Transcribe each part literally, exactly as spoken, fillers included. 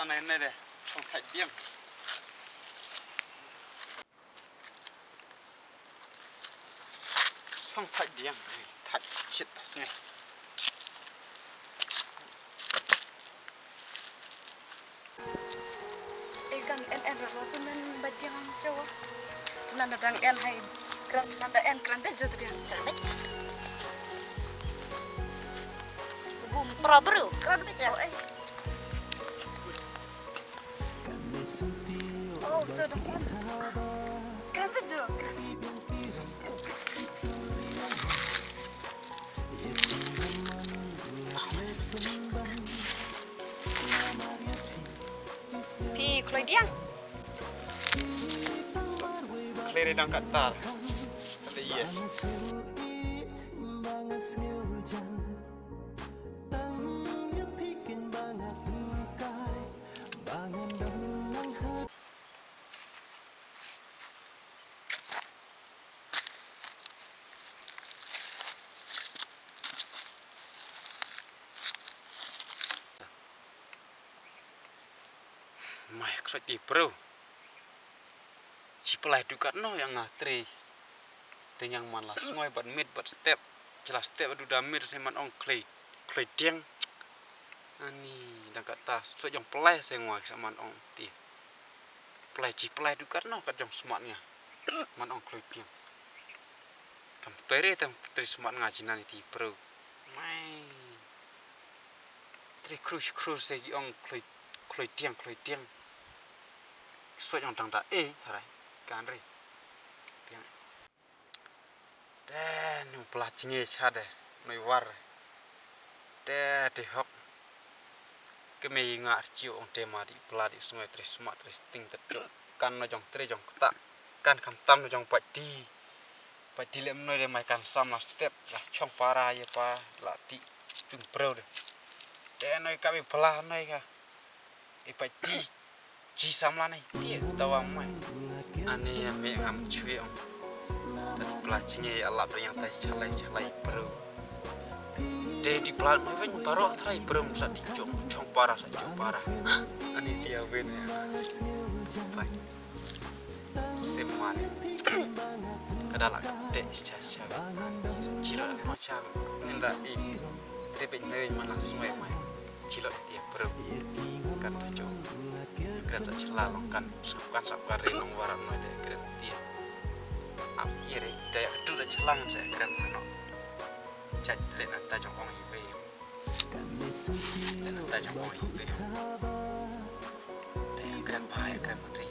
Nai nai de, song thait diang. Song thait diang, thait shit ta sngi. Ei, kan en en ro tu men ba diang ang sewa. Nanda dang en hai kran, nanda en kran bet jot dia. Kran bet. Bum pra bru, kran bet. Oh, eh. Oh, so dong. Kran bet jot. Phi kloi diang. Kloi dang kat tar. Kata iya. Mai, ksoit ti bro. Chi plai tu kat no yang nga tri. Deng yang man la snoi bat mit bat step. Chi la step adu da mit se man ong kloi, kloi diang. Ani dang kata soi jong plai se ngwa sa man ong ti. Plai chi plai tu kat no kat jong smat nga. Man ong kloi diang. Kam tere tang tri smat nga chi nani ti bro. Mai. Tri kru kru se ki ong kloi, kloi diang, kloi diang. Soi jong dang da e tharai. Kan ri. Diang. Te nu pla chinge cha de, noi war. Te te hok. Ke me nga archiu ong te ma di pla di snoi tre sma tre sting te tok. Kan no jong tre jong kta. Kan kham tam no jong pat di. Pat di lem noi de mai kan sam la step la chong para ye pa la ti tung pro de. Te noi ka bi pla noi ka. I pat di. Chi samla nai pia tawa mai. Ani ya me ngam chui ong. Tadi pla chinge ya lap yang tai chalai chalai bro. Te di pla mai wen baro trai bro sa di chong chong para sa chong para. Ani tia wen ya. Pai. Seman. Kadala te cha cha. Chilo no cha. Nda i. Te pe nai mana sumai mai. Chilot tia bro. Kan da jo. Kren sa chila long kan sap kan sap kan ri long warat no je kren tia. Ap ye re kita ya tu da chilang sa kren hano. Chaj le na ta jong ong ibe. Le na ta jong ong ibe. Da ya kren ba ya kren ri.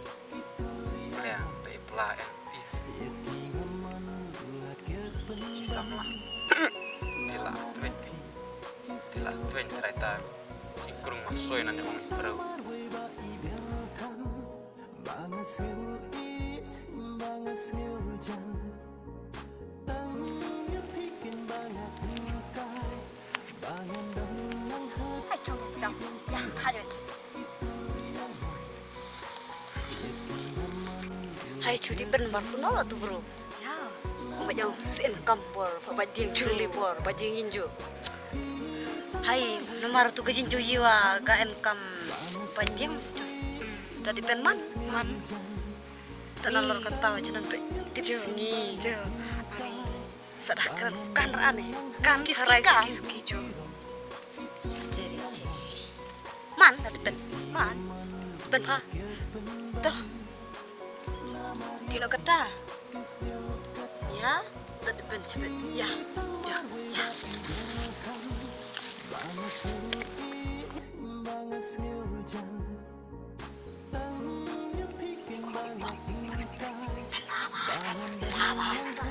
Le ya da ya pla ya tia. Chi samla. Tila twen. Tila twen trai ta. Chi krung ma soi na ne ong i bro. Hai chung dang yang thayo. Hai chu di ben bar kuno la tu bro. Ya. Ba jang sen kam bor, ba jing chuli bor, ba jing injo. Hai, namar tu ka jing chu yiwa ka en kam ba jing. Tadi pen man, man. Sana lor kata macam nan pe tip sngi. Jo. Ani. Sadah keren kan rane. Kan suki, suki, suki jo. Jadi je. Man tadi pen. Man. Pen ha. Tuh. Tino kata. Ya. Tadi pen cepet. Ya. Ya. Ya.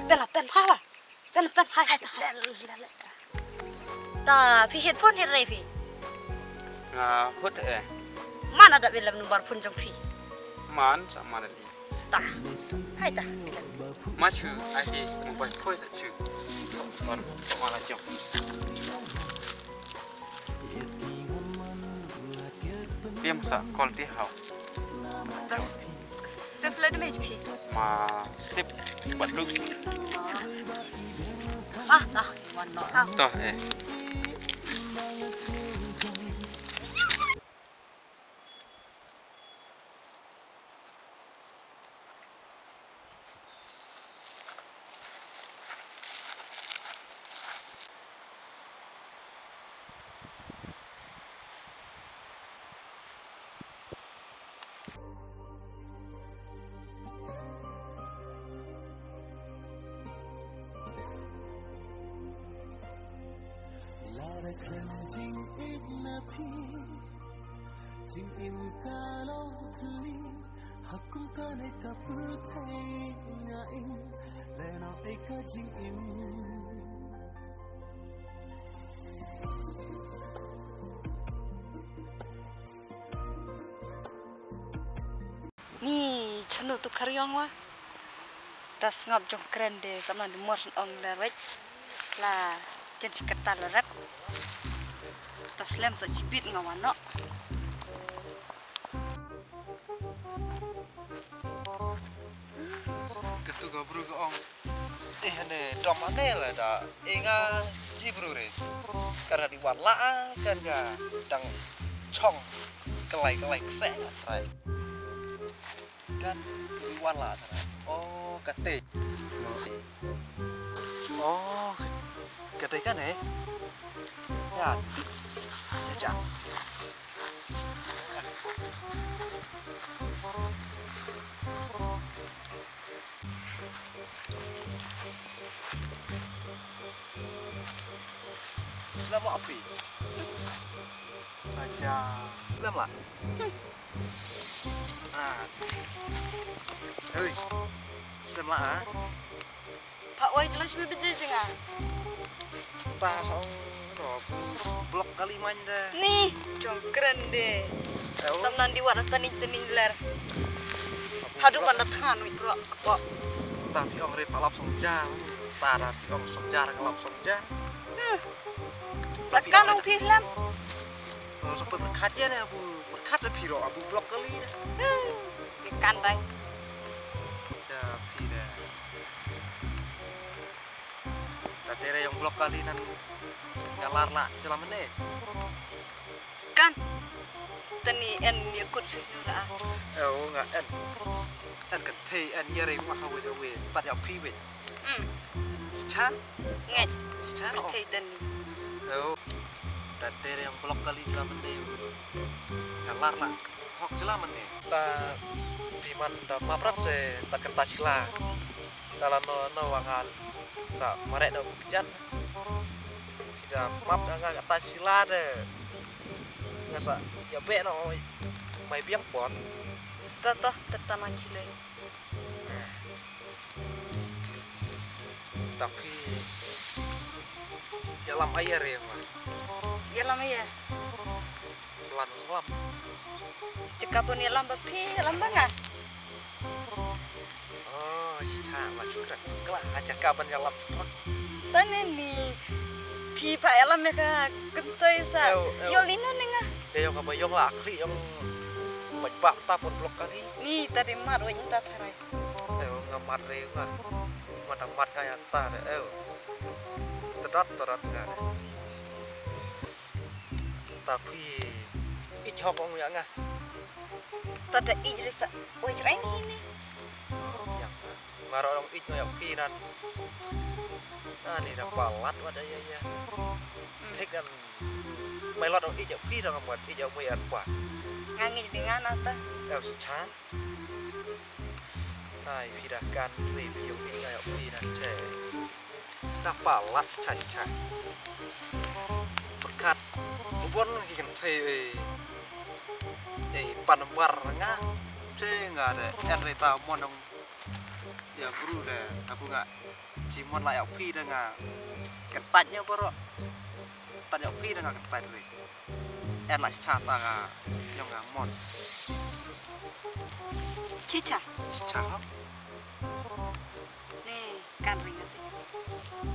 Pela pen pala. Pen pen hai. Ta phi headphone head rai phi. Nga hut eh. Mana da bilam number phone jong phi. Man sa mana li. Ta. Hai ta. Ma chu ai di mobile phone sa chu. Bar ko mala jong. Tiam sa call ti hau. Tas sip le demi phi. Ma sip batu. Ah, ah, iwan no. Toh eh. Jingim ka long thli, ha kum kane ka pyrthei nga im, lehnohei ka jingim. Ni chanu tu khariong wa. Ta sngap jong kren de samna di mor san ong ler wek. La chen si kata la rat. Ta slem sa chipit nga wano. Katu ka bru ka ong. Eh, ne dom ane la da. Eh, nga chi bru re. Kan ka di wan la, kan ka dang chong. Kalai, kalai, kse, trai. Kan, di wan la, trai. Oh, kate. Oh, kate kan, eh? Ya, ya, ya. Slem la phi. Aja. Slem la. Ah. Hei. Slem la, ah. Pha oi jela shme bije jinga. Ta song ro block kali man de. Ni jong kren de. Eh, oh. Samnan di wat tani tani ler. Hadu man da than wi bro. Ko. Ta phi ong re pha lap song ja. Ta da phi ong song ja, lap song ja. Hmm. Sa kan ong phi lem. Oh, sa pyrkhat ïa ne abu pyrkhat phi ro abu block kali de. Hmm. Kan dai. Ja phi de. Ta tere ïong block kali nan nga lar la jela mane. Kan. Tani en ïa kut shu nyura. Eh, oh, nga en. En kan thei en ïa re wa ha we de we. Tat ïa phi we. Hmm. Scha? Ngej. Scha, oh. Thei tani. Oh. Ta tere ïong block kali jela mane. Nga lar la. Hok jela mane. Ta phi man da map rat se ta kata sila. Ta la no no wa nga sa mare no bukjan. Phi da map nga kata sila de. Nga sa ïa be no mai biang pon. Ta ta ta ta man chile. Ta phi ïalam aier ïa nga. Ïalam aier. Plan lam. Jaka pun ïalam ba phi ïalam ba nga. Oh, scha ma chukra. Kla ha jaka ban ïalam chukra. Tane ni phi pha ïalam ïa ka kentoi sa. Ew, ew. Ïoh lino ni nga. Dei ïong ka ba ïong la akhli ïong. Baj bak ta pun blok kali. Ni ta dei mar wei ta tharai. Ew, nga mat re nga. Nga ta mat nga ïa ta re, ew. Tadot, tadot nga re. Ta phi ij hok ong ïa nga. Ta da ij re sa, oj reng ini. Ïa nga. Nga ro ong ij nga ïa phi nan. Ani da palat wa da ïa ïa. Hmm. Thik nan. Mai lot ong ij ïa phi da nga mat ij ïa mu ïa pa. Nga ngi di nga na ta. Ew sa chan. Tai phi da kan re phi ïoh phi nga ïoh phi da che. Da palat cha cha. Pyrkhat. Ubon ki kan thei e. E pan bar nga. Che nga de en re ta mon ong. Ïa bru de aku nga. Chi mon la ïoh phi da nga. Kan tanya baro. Tanya phi da nga ka tai re. En la cha ta ga yong nga mon. Chicha. Chicha ho. Ni kan ring asi.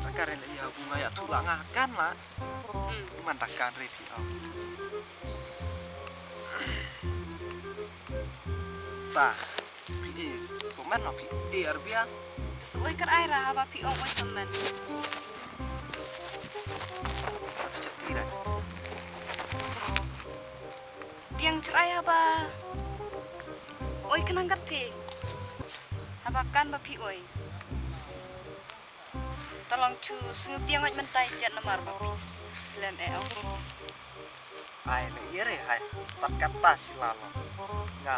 Sa kan ring ya bu nga ya thu la nga kan la. Hmm. Man ta kan ring phi ho. Ta. Phi e somen ma phi e arbia. Te soi kar ai ra ba phi ong oi somen. Phi chati ra. Tiang chrai haba oi kenang kat phi. Haba kan ba phi oi. Talong chu sngu tiang oj mentai jet namar ba phi slem e ong. Ai le ire hai tat kata sila lo. Nga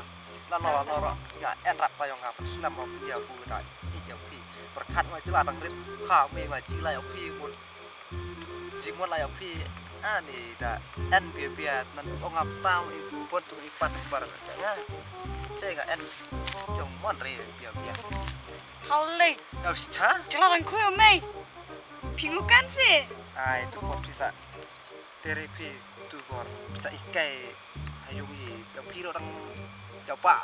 la no la no ro nga en rap ta yong nga slem ro ya bu da i ya phi. Berkat nga jela dang rip ha me nga jila ya phi bu. Jimon la ya phi. Ani da en bia bia nan ong ap tam i bun tung i pat bar ka nga. Che nga en jong mon re bia bia. Hau lei. Au si cha. Chala rang khu mei. Phi ngu kan si. Ai tu bor phi sa. Tere phi tu bor phi sa i kai. Ayung i ya phi ro dang ya pa.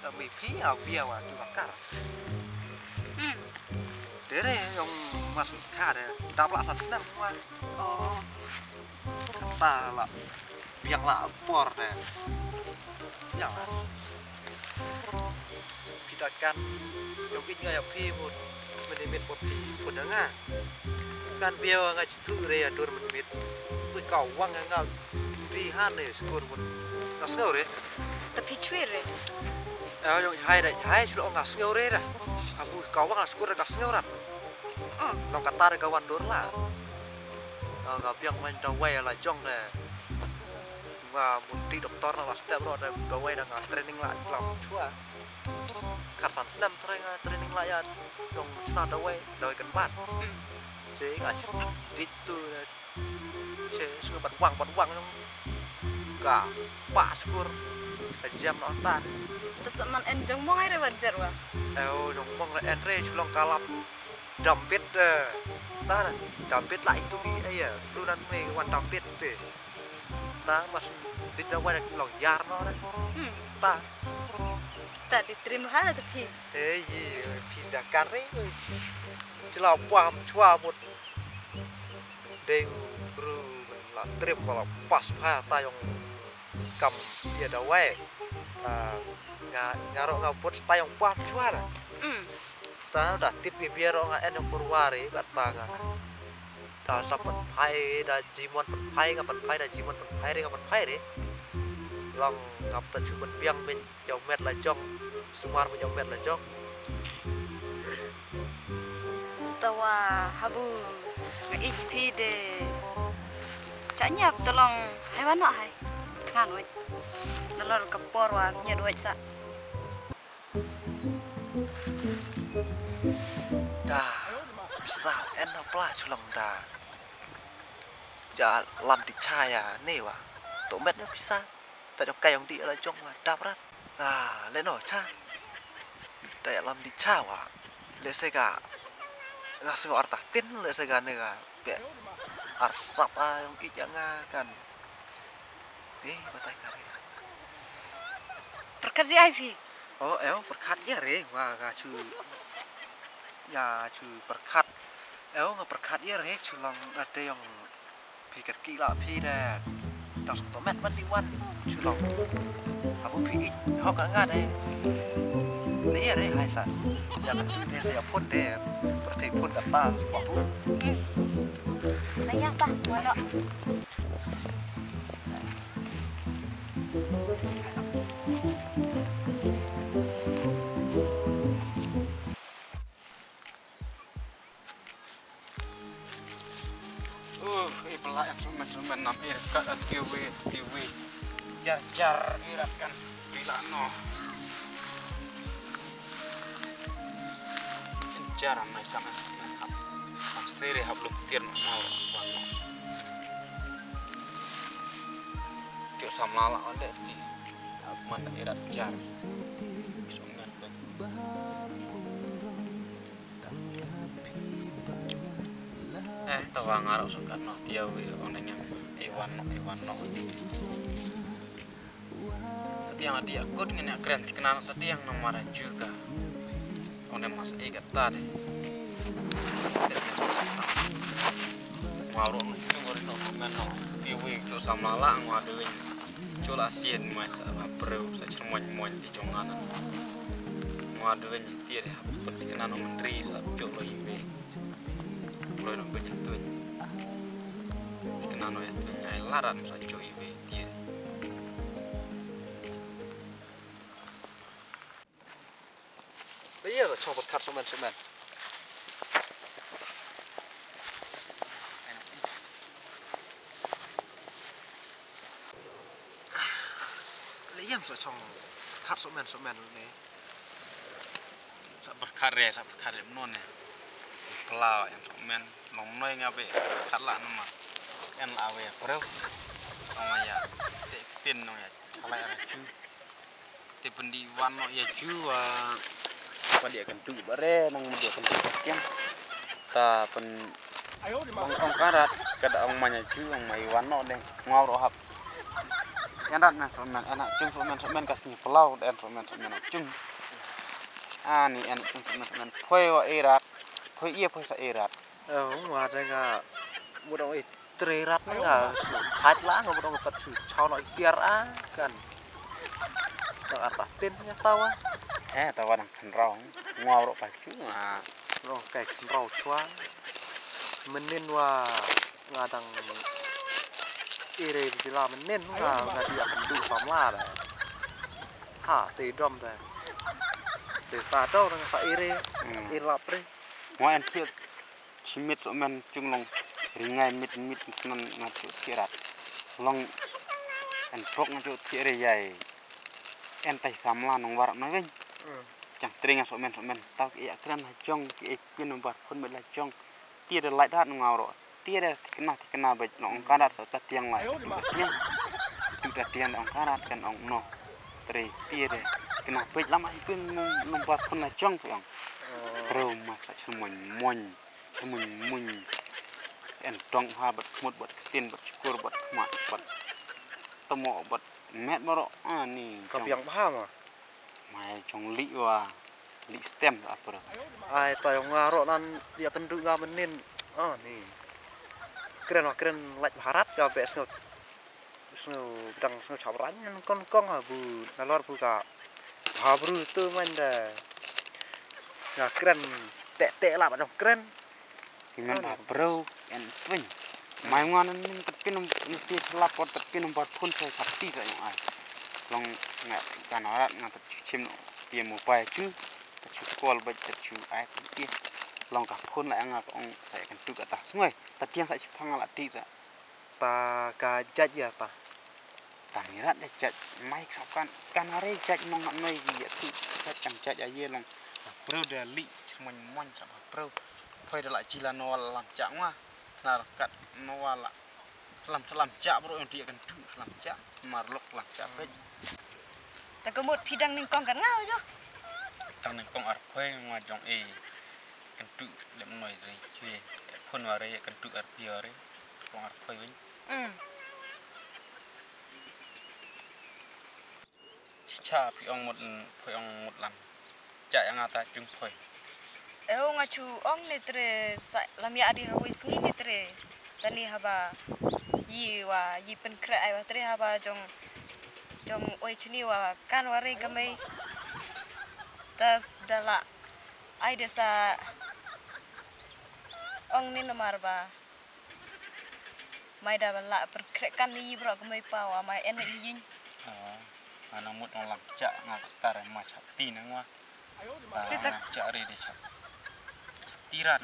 Ya mi phi ya bia wa tu bakar. Hmm. Tere yong masuk kha de dap la san snem wa. Oh. Kata la biang la por de. Biang la. Phi ta kan yong kin nga ya phi mut. Minit mut phi pun nga. Kan bia nga chitu re ya dur minit. Kui kau wang nga. Ri han ne skur mut. Nga sngew re. Ta phi chwi re. Eh, yong hai da hai chulo nga sngew re da. Abu kau wang skur nga sngew rat. Oh. Long kata re ka wan dur la. Nga biang main da wai la jong de. Nga mun ti doktor na la step ro de da wai da nga training la lam chua. Kar san snem training la ya dong chna da wai da wai kan ban. Che nga dit tu de. Che skur ban wang ban wang nong. Ka pa skur ka jam na ta. Ta sa man en jong mong ai re ban jer wa. Eh, jong mong re en re chulo ka lap. Dampit, eh, ta na, dampit la itu mi, eh, ya, tu nan me wan dampit te. Ta mas di da wan long yar no na. Hmm. Ta. Ta di trim ha na tu phi. Eh, yi, phi da kare. Chila pam chua mut. Dei u bru la trim la pas pha ta yong kam ya da wai. Ta nga nga ro nga put sta yong pam chua la. Hmm. Ta da tit bia bia ro nga en ong purwari ka ta nga. Da sa pynphai da jimon pynphai nga pynphai da jimon pynphai re nga pynphai re. Long nga pynta chu pynbiang bin yong met la jong. Sumar bin yong met la jong. Tawa habu nga ich phi de. Cha nyap tolong hai wan wah hai. Tngan wai. Nalor ka por wa nyet wai sa. Da, sa en na pla chulang da. Ja lam di cha ya ne wa. To met na pisa. Ta jong kai jong di la jong wa dap rat. Ah, le no cha. Da ya lam di cha wa. Le se ga. Nga se ga arta tin le se ga ne ga. Pe. Arsap a jong ki janga kan. Eh, batai kari. Perkat ji ai phi. Oh, eh, perkat ya re, wa ga chu. Ya chu perkat. Eh, nga perkat ya re chu long ate yong phi kat ki la phi de. Dang song to met man di wan chu long. Abu phi ik hok ka nga de. Ni ya re hai sa. Ya ka tu de sa ya phun de. Perti phun ka ta. Wah. Na ya ta, wa no. Uh, i pela em sumen sumen nam ir kat at kiwi kiwi. Jar jar irat kan bila no. Jar am nai kam hap. Hap stere hap luk tir no mau wan no. Cuk samlala on deh ti. Hap man irat jar. Sumen. Eh, tawa nga rok sangkat noh tiaw wi ong nengem iwan noh iwan noh. Tadiang adi akut ngene kren tikna noh tadiang noh mara juga. Ong ne mas ikat tadi. Mau rok noh tiaw wi noh men noh tiaw wi tu sama lah ngwa dewing. Cula tien mai sa preu sa cermoin moin di jongan. Ngwa dewing tiaw. Put kena no menteri sa pyo lo iwe. Lo no banyak tuan. Kena no ya tuan nyai laran sa jo iwe tian. Iya, chong berkat somen somen. Iya, sa chong berkat somen somen ni. Sa pyrkhat re, sa pyrkhat re mnon ne. Pla em sok men long noi nga be khat la nama. En la wei breu. Ong ya. Te pin nong ya. Chalai ra chu. Te pyn di wan noh ya chu wa. Wa dia kan tu bare nang dia kan tu kiang. Ta pyn ong ong karat kada ong manya chu ong mai wan noh deh. Ngau ro hap. Yan rat na somen ana chung somen somen ka sni pelau den somen somen chung. Ani en chung somen somen. Phoi wa irat. Phoi ia phoi sa irat. Ong wa dang a mut ong i tre rat na nga su thait la nga mut ong pat su chau no i tiar a kan. Dang arta tin nya tawa. He tawa dang khan rau. Ngau ro pa chu nga. Ro kai khan rau chua. Menin wa nga dang ire bila menin nga nga dia kan du samla da. Ha te dom da. Te ta do dang sa ire. Irap re. Wa en thiet. Chimit so men chung long ringai mit mit snan nga chu thirat. Long en pok nga chu thire yai. En tai samla nong war na wen. Chang tring so men so men tau ki ya kran ha jong ki e pin nong bar phun met la jong. Ti de lai dat nong ro. Ti de tikna tikna bej nong ka dat sa ta tiang lai. Tiang. Tu ta tiang nong ka dat kan ong no. Tre ti de tikna bej lam ai pin nong bar phun la jong pi ong. Ro ma sa chun mon mon. Sa muñ muñ. En tong ha bat khmut bat ktin bat chukur bat khmat bat tamo bat met baro ani. Ka piang bha ma. Mai jong li wa li stem apa. Ai ta yong nga ro nan dia kendu nga menin. Ani. Kren wa kren lait bharat ka be sngot. Sngew dang sngew chap rang ngan kon kong ha bu na lor bu ka ha bru tu man da nga kren te te la ba dong kren. Ki man ba bru en twin. Mai ngan nin tat pin um ti la pot tat pin um ba phun sa tat ti sa yong ai. Long nga kan rat nga tat chu chim no ti mo pai chu tat chu kol ba tat chu ai ti. Long ka phun la nga ong sa kan tu ka ta sngew tat tiang sa chu phang la ti sa. Ta ka judge ya ta. Ta ngi rat de judge mai sap kan kan are judge nong nap noi gi ya tu judge kan judge ya ye long. Bro de li chmoñ moñ sap bro. Phoi de la chi la no la lam cha ngwa. Na kat no wa la. Lam salam cha bro yang ti kan tu lam cha. Mar lok lam cha pe. Ta ka mut phi dang ning kong kan ngau jo. Dang ning kong ar phoi ngwa jong e. Kan tu lem noi re chue. Phun wa re kan tu ar pi wa re. Kong ar phoi win. Mm. Cha phi ong mut phoi ong mut lam. Cha yang ata chung phoi. Eu nga chu ong ne tre sa lam ya di hawai sngi ne tre. Tani haba yi wa yi pen kre ai wa tre haba jong jong oi chini wa kan wa re gamai. Tas dala ai de sa ong ni namar ba. Mai da ba la per krek kan ni bro ko mai pa wa mai en ni yin. Ah, ana mut ong lam cha nga tar ma chap ti na ngwa. Sita cha re de chap. Chap ti ran.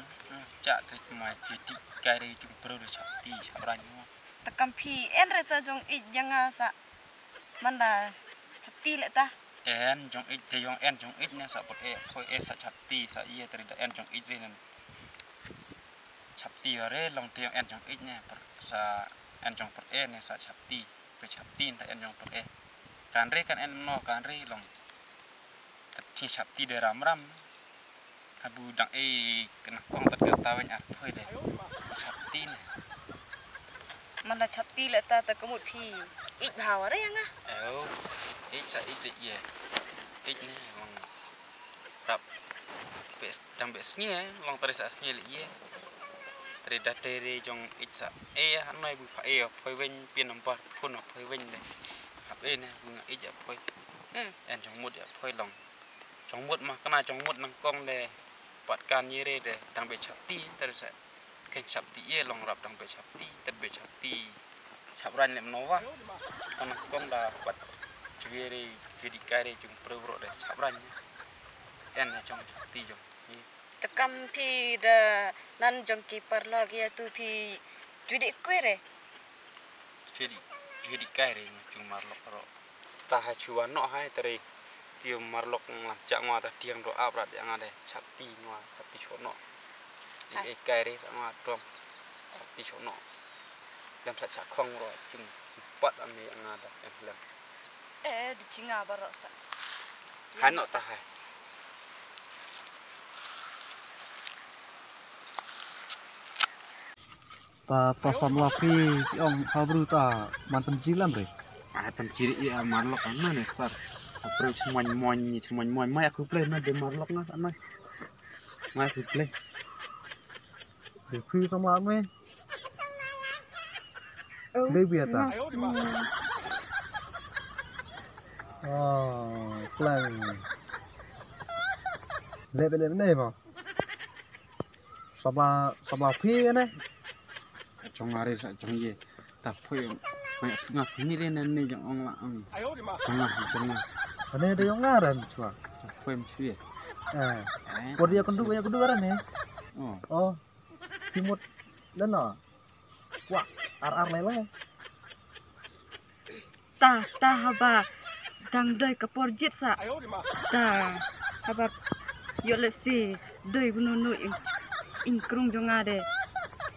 Cha tri ma ji ti kai re jung pro de chap ti chap ran ngwa. Ta kam phi en re ta jong i janga sa. Manda chap ti le ta. En jong ij te jong en jong ij ne sa put e khoi e sa chap ti sa ye tari da en jong ij re nen. Chap ti re long te jong en jong ij ne per sa en jong per e ne sa chap ti. Pe chap ti ta en jong per e. Kan re kan en no kan re long. Tat chi chap ti de ram ram. Abu dang e kena kong tat ka taweng ar phoi de. Chap ti ne. Manda chap ti le ta ta kemut phi. Ik bha wa re nga. Eo. Ik sa ik de ye. Ik ne long rap. Be dang be sngi long tari sa sngi le ye. Tari da tari jong ik sa e ha noi bu pha e phoi wen pin number phone phoi wen de. Hap e ne bu nga ik ya phoi. En jong mut ya phoi long. Jong mut ma kana jong mut nang kong de. Pat kan ye re de dang be chap ti tari sa. Ken chap ti ye long rap dang be chap ti, tet be chap ti. Chap ran lem no wa. Kon kong da pat chwe re chwe di kai re jung pre bro de chap ran. En na jong chap ti jong. Te kam phi da nan jong ki parlok ya tu phi chwe di kwe re. Chwe di chwe di kai re jung mar lok ro. Ta ha chu wa noh hai tari. Ti mar lok ngam cha ngwa ta tiang do ap rat ya nga de chap ti ngwa chap ti cho noh. Ai. Ai kai re sa ngwa trom. Chap ti cho noh. Em sa cha khong ro chung pat ani anga da em lem. Eh, di chinga baroh sa. Hai no ta hai. Ta ta samla phi ong ha bru ta man pynjilam re. Ai pynjiri ïa marlok ano ne sar. Apre chmoin moin ni chmoin moin mai aku play na de marlok na ano. Mai aku play. De phi samla me. Baby ata. Oh, klang. Lep lep ne mo. Saba saba phi ne. Sa chong are sa chong ye. Ta phi mai tu nga phi ni le ne ne jong ong la ong. Chong la chong la. Ane de jong nga ran chua. Ta phi em chua. Eh. Por dia kendu ya kendu are ne. Oh. Oh. Timut leno. Wah, ar ar lele. Ta ta haba dang doi ka por jit sa. Ta haba yo le si doi gunu nu ing ing krung jong nga de.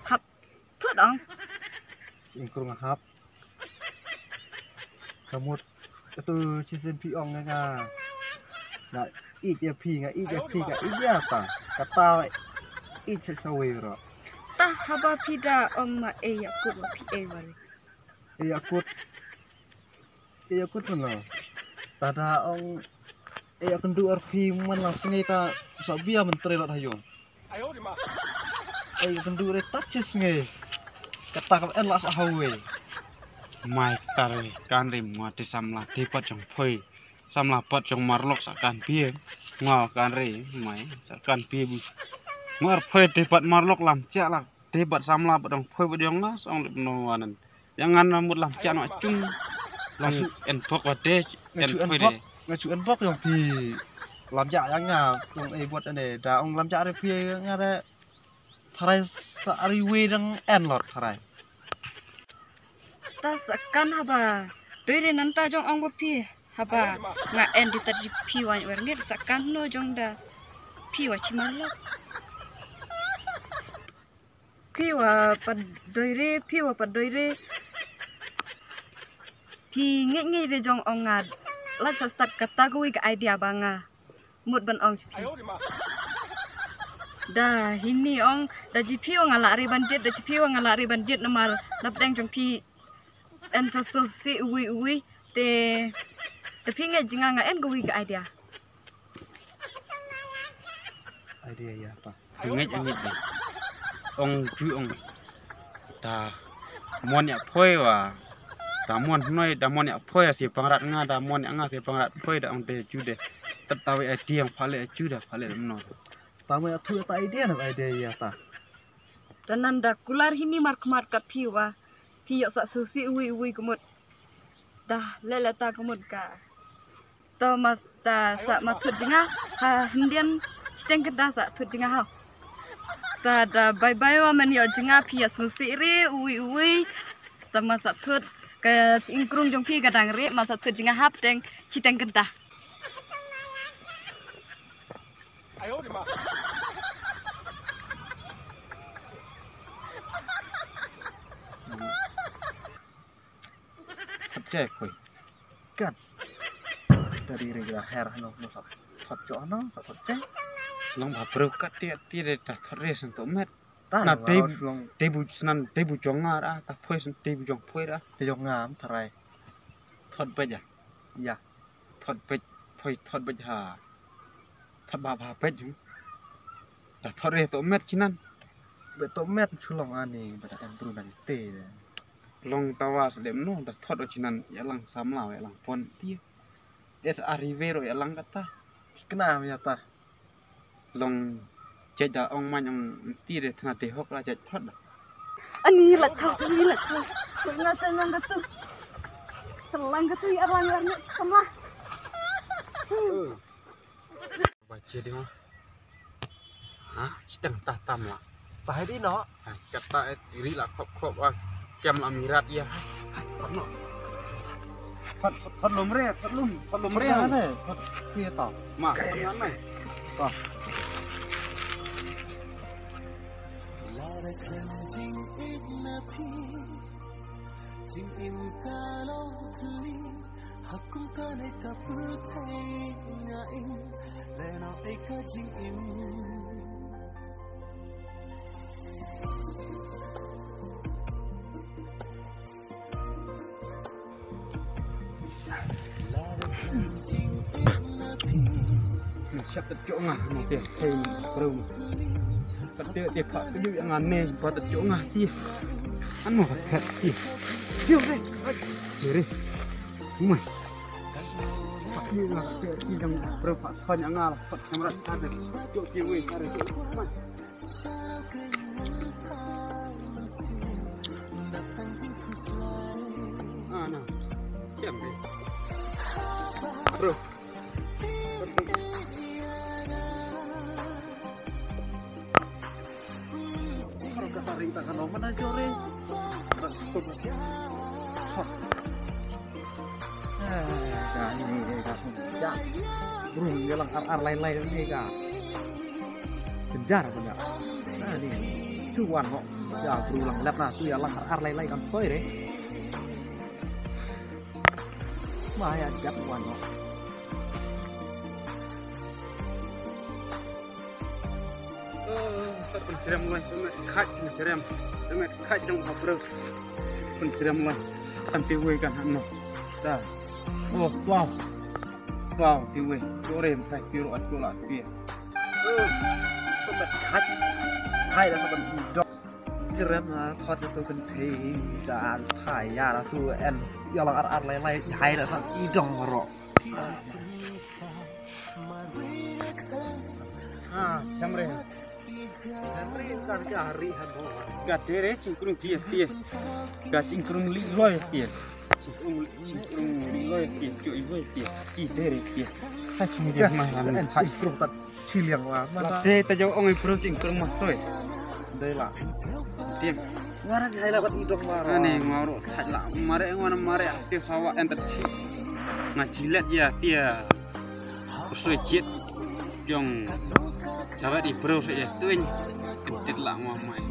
Hap thut ong. Ing krung hap. Kamut katu chisen phi ong nga. Nga ïeit ïa phi nga ïeit ïa phi nga ïeit ïa ta. Kata ïeit sa sawi ro. Ta haba phi da ong ma ei ïa kut ma phi ei wari. Ei ïa kut. Ei ïa kut no. Ta da ong ei ïa kendu ar phi man la sngi ta sa bia mentri lot hayo. Ai kendu re touches nge. Kata ka en la sa hawe. Mai kare kan re mo te samla te pat jong phoi. Samla pat jong marlok sa kan pie. Ngo kan re mai sa kan pie bu. Ngar phoi te pat marlok lam cha la. Te pat samla pat jong phoi pat jong na song lip no anan. Yang ngan mut lam cha no chung. Long en phok wa te en phoi de. Nga chu en bok yong phi lam ja yang nga kong ei bot ane da ong lam ja re phi nga re tharai sa ari we dang en lot tharai. Ta sa kan haba doi re nan ta jong ong ba phi haba nga en di ta ji phi wan wer ngir sa kan no jong da phi wa chi mar lok. Phi wa pat doi re phi wa pat doi re. Phi ngei ngei re jong ong nga. Lat sa start kata ko wi ka idea ba nga mut ban ong phi. Da hini ong da ji phi wa nga la re ban jet da ji phi wa nga la re ban jet namar lap deng jong phi. En sa sul si uwi uwi te te phi ngei jinga nga en ko wi ka idea. Idea ya pa. Ngej ngej de. Ong ju ong. Da mon ya phoi wa. Da mon noi da mon ya phoi si pangrat nga da mon ya nga si pangrat phoi da ong de ju de. Tet tawi ai tiang phale ju da phale no. Ta mo ya thu ta idea na idea ya ta. Da nan da kular hini mar khmat ka phi wa. Phi yok sa susi ui ui kemut. Da lele ta kemut ka. To mas ta sa ma thut jinga ha hyndian chiteng kynda sa thut jinga ha. Ta da bye bye wa men yo jinga phi ya sngewsih ri ui ui. Ta ma sa thut ka ingkrung jong phi ka dang ri ma sa thut jinga hap teng chiteng kynda. Khot che khoi. Kat. Tadi ri la her no no sap. Sap cho no sap khot che. Long ba bro kat ti ti de ta thot res to met. Ta na te bu snan te bu jong nga ra ta phoi snan te bu jong phoi ra. Te jong nga am tharai. Thot bej ya. Ya. Thot bej phoi thot bej ha. Thot ba ba bej jong. Ta thot re to met chinan. Be to met chulong ani ba ta em bru na te. Long tawa slem no da thot o chinan ya lang samla ya lang pon ti. Des a river ya lang kata. Kena ya ta. Long jai da ong man ong ti de thna de hok la jai thot da. Ani la thot ani la thot. Nga ta nang katu. Selang katu ya lang ya ni samla. Ba che ding. Ha, chiteng ta tam la. Ta hai di no. Ha, kata ri la khop khop ah. Kem la mirat ya. Thot no. Thot thot lum re, thot lum, thot lum re. Thot ne, thot phi ta. Ma, thot ne. Ta. La re kan jing ik na phi. Jingim ka long thli, ha kum kane ka pyrthei nga im, lehnohei ka jingim. Shap ta jong nga, mo te, hey, bro. Pat te, te pha, te yu yang ane, pat ta jong nga, ti. Ano, pat te. Yo, hey, hey. Re. Mai. Pat te nga, te, te yang, bro, pat, pat yang nga, pat kamera, pat te. Yo, te, wei, pat te. Mai. Ah, na. Siap, deh. Bro. Harus kasar ring tangan lo mana jore. Hah. Ah, ka ni ka sum ja. Bro, ïa lang ar ar lai lai ni ka. Kejar punya. Nah, ni. Cuan kok. Ya, bro, lang lep na tu ïa lang ar ar lai lai kan toy re. Maya jap wan no. Pynjrem loi, pynjrem, pynjrem dong ka breu. Pynjrem loi. Kan ti wei kan han no. Da. Oh, wow. Wow, ti wei. Jorem kai ti ro at ko la ti. Pynjrem. Hai da sa pynjrem. Jerem na thot tu kan thei da thai ya da tu en ya lang ar ar lai lai hai da sang i dong ro. Ah, Shamre. Shamre kan ka hari ha bo. Ka tere chingkrung dia dia. Ka chingkrung li loi dia. Chingkrung li, chingkrung li loi dia. Chui loi dia. Ki tere dia. Hai chingkrung dia mah. Chingkrung tat. Chiliang wa. Mata. Te ta jauh ong i bro chingkrung ma soi. Dei la. Tim. Ngara hai la bat idong mara. Ani ngaro thaj la mare ngwana mare astir sawa enter chi. Nga jilet ya tia. Soi jit. Jong. Jawat i bro soi ya tuin. Kentit la ngwa mai.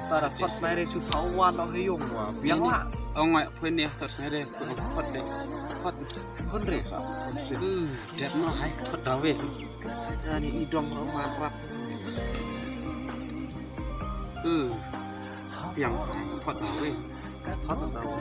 Tara thot snai re su thawan lo heyong wa. Biang la. Ong wa pun ya thot snai re. Thot de. Thot. Pun re sa. Hmm. Dep no hai. Thot dawe. Ani idong ro marap. Hmm. Biang. Thot dawe. Thot dawe.